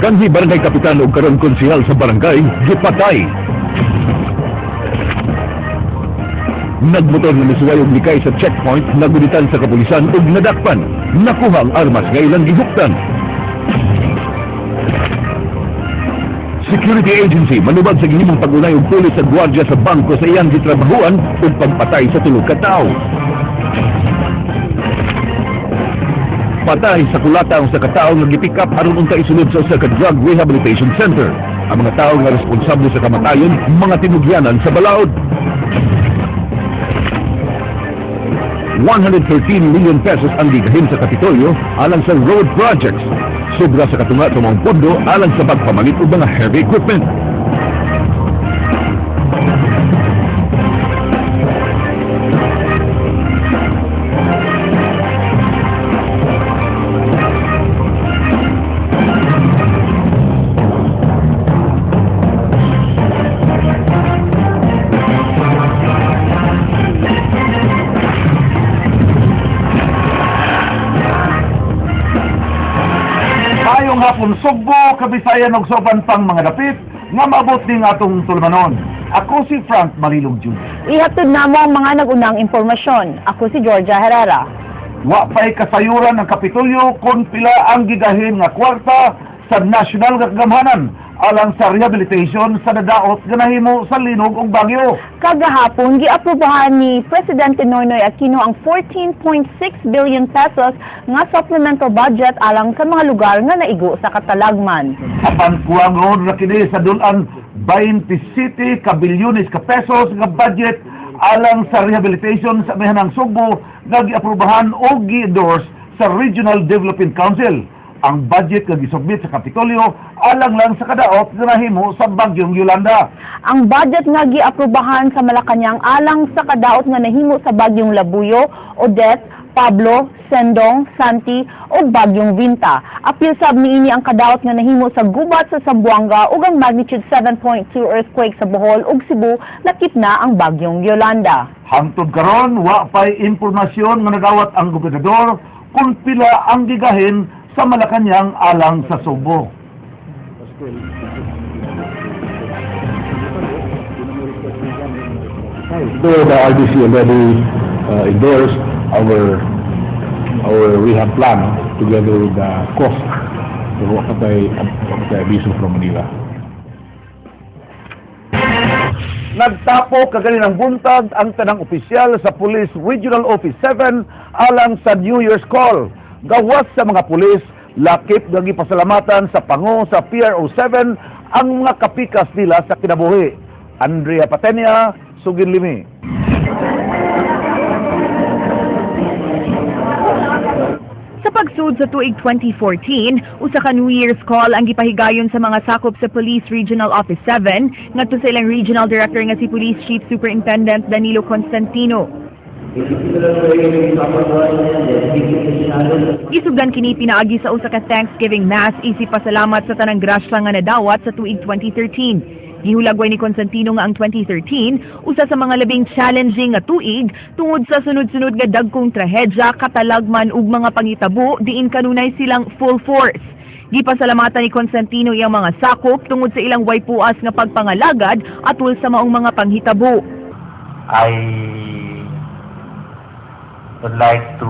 Kanhi barangay kapitan og karon konsehal sa barangay gipatay. Nagmotor nga misuway og likay sa checkpoint, nagunitan sa kapulisan ug nadakpan. Nakuha ang armas nga ilang gihuptan. Security agency manubag sa gihimong pag-unay og pulis sa gwardiya sa bangko sa iyang gitrabahuan ug pagpatay sa tulo ka tawo. Patay sa kulata ang sa katawo nga gipick up aron unta isulod sa usa ka drug rehabilitation center. Ang mga tawo nga responsable sa kamatayon, mga tinugyanan sa balaod. 113 million pesos ang gigahin sa Kapitolyo alang sa road projects. Sobra sa katunga sa mga pondo alang sa pagpamalit og mga heavy equipment. Maayong hapon, Sugbo, Kabisayan ug sa uban pang mga dapit nga maabot ning atong tulumanon. Ako si Frank Marilog Jr. Ihatod namo ang mga nag-unang impormasyon. Ako si Georgia Herrera. Wa pa'y kasayuran ng Kapitolyo kung pila ang gigahin nga kwarta sa nasyonal nga kagamhanan alang sa rehabilitation sa nadaot nga nahimo sa linog ug bagyo. Kagahapon, giaprobahan ni Presidente Noynoy Aquino ang 14.6 billion pesos nga supplemental budget alang sa mga lugar nga naigo sa katalagman. Apan kuwang road ra kini sa dulan 27 ka bilyones ka pesos nga budget alang sa rehabilitation sa amihanang Sugbo nga giaprobahan o gi-endorse sa Regional Development Council. Ang budget nga gisubmit sa Kapitolyo alang lang sa kadaot nga nahimo sa bagyong Yolanda. Ang budget nga giaprobahan sa Malacañang alang sa kadaot nga nahimo sa bagyong Labuyo, Odette, Pablo, Sendong, Santi ug bagyong Vinta. Apil sab niini ang kadaot nga nahimo sa gubat sa Zamboanga ug ang magnitude 7.2 earthquake sa Bohol ug Cebu, lakip na ang bagyong Yolanda. Hangtod karon wa pay impormasyon nga nadawat ang gobernador kung pila ang gigahin sa Malacañang alang sa Sugbo. Though the RDC already endorsed our rehab plan together with the cost, pero wa pa tay abiso from Manila. Nagtapo kaganinang buntag ang tanang opisyal sa Police Regional Office 7 alang sa New Year's Call. Gawas sa mga pulis, lakip nga gipasalamatan sa pango sa PRO 7 ang mga kapikas nila sa kinabuhi. Andrea Patenia, Sugin Limi. Sa pagsud sa tuig 2014, usa ka New Year's call ang gipahigayon sa mga sakop sa Police Regional Office 7 ngadto sa ilang Regional Director nga si Police Chief Superintendent Danilo Constantino. Isugdan kini pinaagi sa usa ka Thanksgiving Mass isip pasalamat sa tanang grasya nga nadawat sa tuig 2013. Gihulagway ni Constantino nga ang 2013 usa sa mga labing challenging nga tuig tungod sa sunod-sunod nga dagkong trahedya, katalagman ug mga pangitabo diin kanunay silang full force. Gipasalamatan ni Constantino iyang mga sakop tungod sa ilang waypuas nga pagpangalagad atul sa maong mga panghitabo. I would like to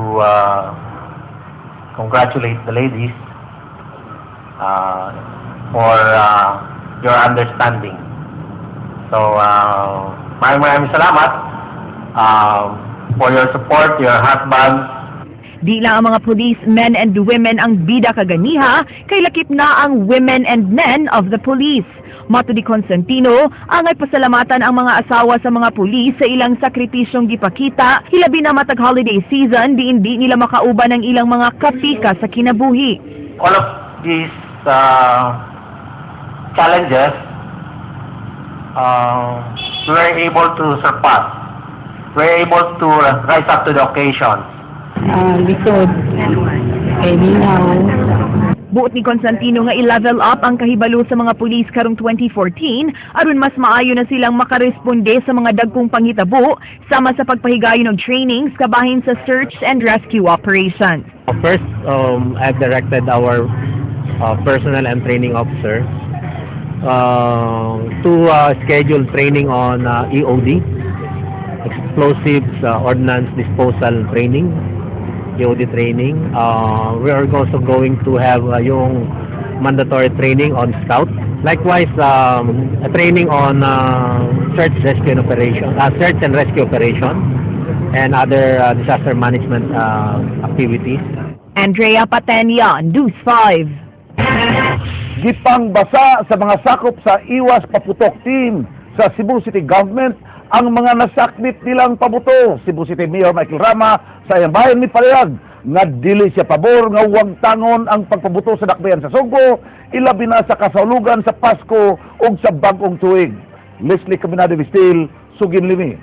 congratulate the ladies for your understanding. So, maraming maraming salamat for your support, your husbands. Di lang ang mga police men and women ang bida kaganiha, kay lakip na ang women and men of the police. Mato di Constantino, angay pasalamatan ang mga asawa sa mga pulis sa ilang sakripisyong gipakita, hilabi na matag holiday season, diin di nila makauban ang ilang mga kapika sa kinabuhi. All of these challenges, we were able to surpass. We were able to rise up to the occasion. Lisod. Kay lingaw. Buot ni Constantino nga i-level up ang kahibalo sa mga pulis karong 2014 aron mas maayo na silang makaresponde sa mga dagkong panghitabo sama sa pagpahigayon og trainings kabahin sa search and rescue operations. First, I've directed our Personnel and training officer to schedule training on EOD, explosives ordnance disposal training, EOD training. We are also going to have yung mandatory training on scout. Likewise, a training on search and rescue operation, and other disaster management activities. Andrea Patenia, News 5. Gipangbasa sa mga sakop sa Iwas Paputok Team sa Cebu City Government ang mga nasakmit nilang pabuto. Cebu City Mayor Michael Rama sa iyang bahin mipadayag nga dili siya pabor nga wagtangon ang pagpabuto sa dakbayan sa Sugbo, ilabi na sa kasaulugan sa Pasko ug sa Bag-ong Tuig. Leslie Caminada Vistil, Sugin Limi.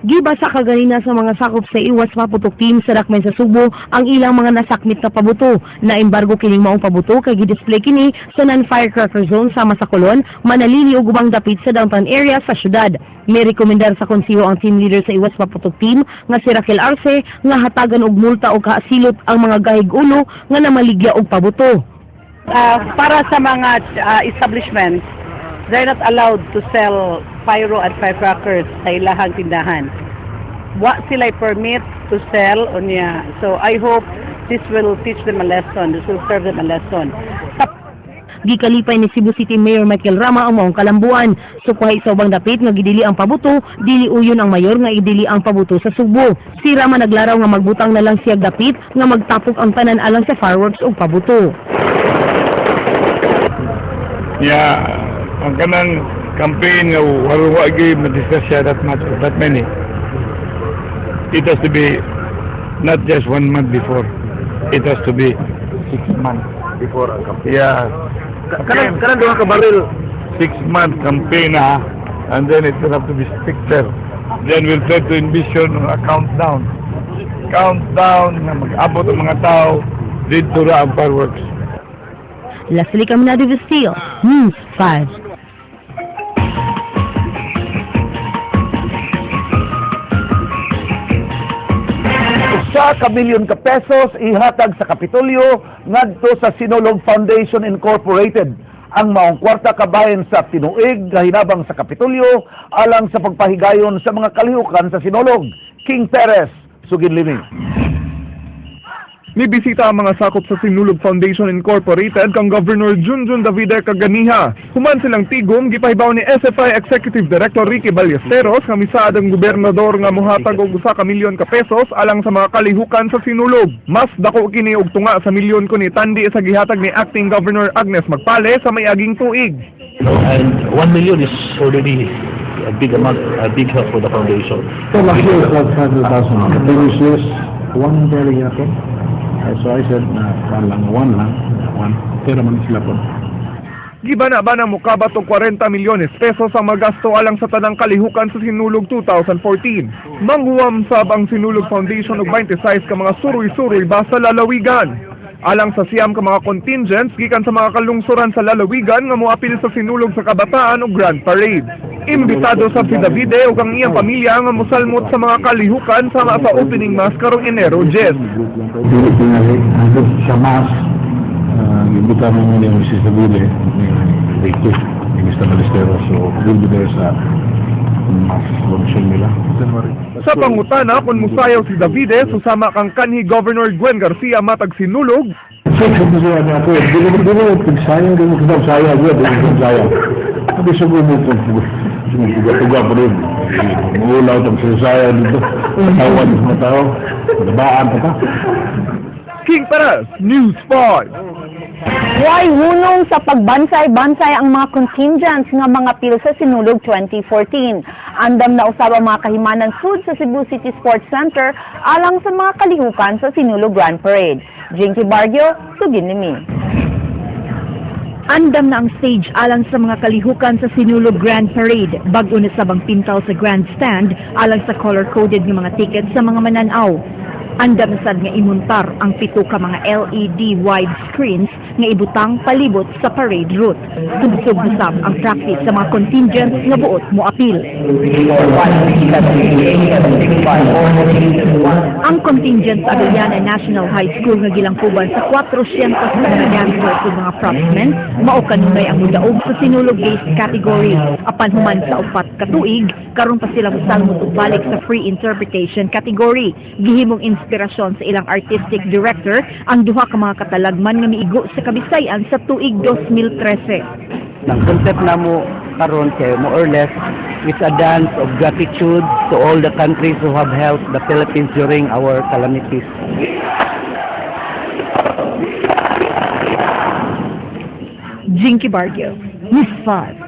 Gibasa kaganina sa mga sakop sa Iwas Paputok Team sa Dakmen sa Sugbo ang ilang mga nasakmit na pabuto. Naembargo kining maong pabuto kay gidisplay kini sa non-firecracker zone sama sa Colon, Manalili ug ubang dapit sa downtown area sa syudad. May rekomendar sa konseho ang team leader sa Iwas Paputok Team nga si Raquel Arce nga hatagan og multa o kaasilot ang mga gahig ulo nga namaligya og pabuto. Para sa mga establishments, they're not allowed to sell pyro and firecrackers sa ilahang tindahan. Wa sila permit to sell unya. So I hope this will teach them a lesson. This will serve them a lesson. Sa Gikalipay ni Cebu City Mayor Michael Rama ang maong kalambuan. Sukwahi sa ubang dapit nga gidili ang pabuto, dili uyon ang mayor nga idili ang pabuto sa Sugbo. Si Rama naglaraw nga magbutang na lang siya dapit nga magtapok ang tanan alang sa fireworks ug pabuto. Yeah, ang kanang campaign nga wala gyud na-discuss siya that much or that many. It has to be not just one month before. It has to be 6 months before ang campaign. Yeah. Kanang duha ka baril. 6 month campaign ah, and then it will have to be stricter. Then we'll try to envision a countdown. Countdown na mag-abot ang mga tao dito ra ang fireworks. Leslie Caminada Vestil, News 5. 1 ka milyon ka pesos ihatag sa Kapitolyo ngadto sa Sinulog Foundation Incorporated. Ang maong kwarta kabahin sa tinuig nga hinabang sa Kapitolyo alang sa pagpahigayon sa mga kalihukan sa Sinulog. King Perez, Sugin Limi. Nibisita ang mga sakop sa Sinulog Foundation Incorporated kang Governor Junjun Davide kaganiha. Human silang tigom, gipahibaw ni SFI Executive Director Ricky Ballesteros nga misaad ang gobernador nga mohatag og 1 ka milyon ka pesos alang sa mga kalihukan sa Sinulog. Mas dako kini og tunga sa milyon kuni tandi sa gihatag ni Acting Governor Agnes Magpale sa may-aging tuig. No, and 1 million is already a big amount, a big help for the foundation. So last year it was 500,000. The previous years, one barely yata. So I said, na one lang, one lang, one. Pero man sila po. Gibana-bana mokabat og 40 milyones pesos ang magasto alang sa tanang kalihukan sa Sinulog 2014. Manghuam sab ang Sinulog Foundation og 26 ka mga suroy-suroy ba sa lalawigan. Alang sa 9 ka mga contingents gikan sa mga kalungsuran sa lalawigan nga moapil sa Sinulog sa Kabataan ug Grand Parade. Imbitado sab si Davide ug ang iyang pamilya nga mosalmot sa mga kalihukan sama sa opening mass karong Enero 10. Dili tingali, hanggang sa mass, imbitahan mo ni Mrs. Davide, ni Ricky, ni Mr. Ballesteros. So, we'll be there sa mass luncheon nila. January. Sa pangutana kung musayaw si Davide susama kang kanhi Governor Gwen Garcia matag Sinulog, Six of siya niya ako. Dili mo dili mo pagsayaw, dili mo kitang sayaw, dili mo kitang sayaw. Sabi sa mo mo tuga pa rin. Mulaw tang sayaw dito. Tawad sa mga tao. Nabaan pa ka. King Perez, News 5. Way hunong sa pagbansay-bansay ang mga contingents nga mga pil sa Sinulog 2014. Andam na usab ang mga kahimanan food sa Cebu City Sports Center alang sa mga kalihukan sa Sinulog Grand Parade. Jinky Barrio, Sugin Limi. Andam na ang stage alang sa mga kalihukan sa Sinulog Grand Parade. Bag-o na sab ang pintal sa grandstand alang sa color-coded nga mga tickets sa mga mananaw. Andam sad nga imuntar ang pito ka mga LED wide screens nga ibutang palibot sa parade route. Subsob usab ang practice sa mga contingents nga buot moapil. Ang contingent sa Abellana National High School nga gilangkuban sa 400 ka mga dancers ug mga propsmen mao kanunay ang mudaog sa Sinulog-based category. Apan human sa 4 ka tuig, karon pa sila mosal motubalik sa free interpretation category. Gihimong inspirasyon sa ilang artistic director ang duha ka mga katalagman nga miigo sa Kabisayan sa tuig 2013. Ang concept namo karon kay more or less it's a dance of gratitude to all the countries who have helped the Philippines during our calamities. Jinky Barrio, News 5.